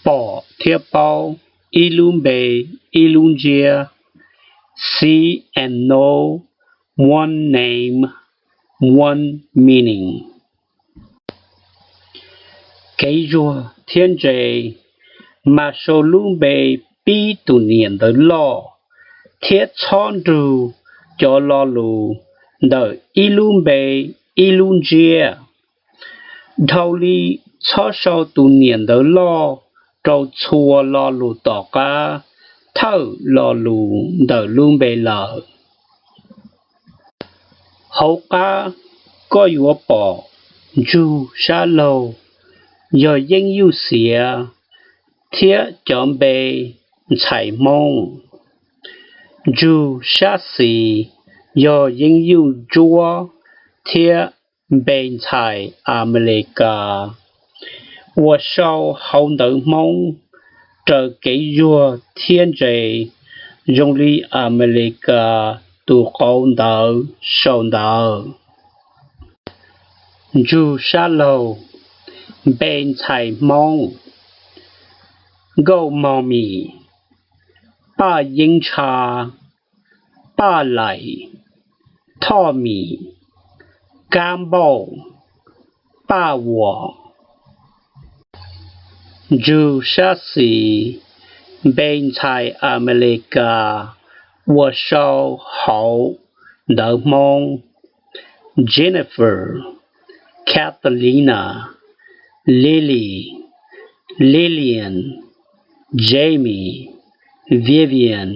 Pom thiab paub ib lub npe ib lub ntsiab. See and know one name, one meaning. Kev zuag thiab ntse, mas sau lub npe pib tus niam ntawd loj, thiab txhob nrug cov lo lus ntawm ib lub npe ib lub ntsiab. Dhau li txhob sau tus niam ntawd loj rau txhua lo lus tom qab thawj lo lus ntawm lub npe lawm. Hauv qab koj yuav pom ntsug sab laug yog yeeb yuj xiav thiab cov npe ntxhais Hmoob. Ntsug sab xis yog yeeb yuj ntsuab thiab npe ntxhais Amelikas uas sau hauv ntawv Hmoob raws kev zuag thiab ntse zoo li Amelikas tus qauv ntawv sau ntawv. Ntsug sab laug, npe ntxhais Hmoob: Nkauj Mog Mim, Paj Yeeb Ntsha, Paj Laim, Thoj Mim, Kab Npauj, Paj Uas. Ntsug sab xis, npe ntxhais Amelikas uas sau hauv ntawv Hmoob: Jennifer, Catalina, Lily, Lillian, Jamie, Vivian.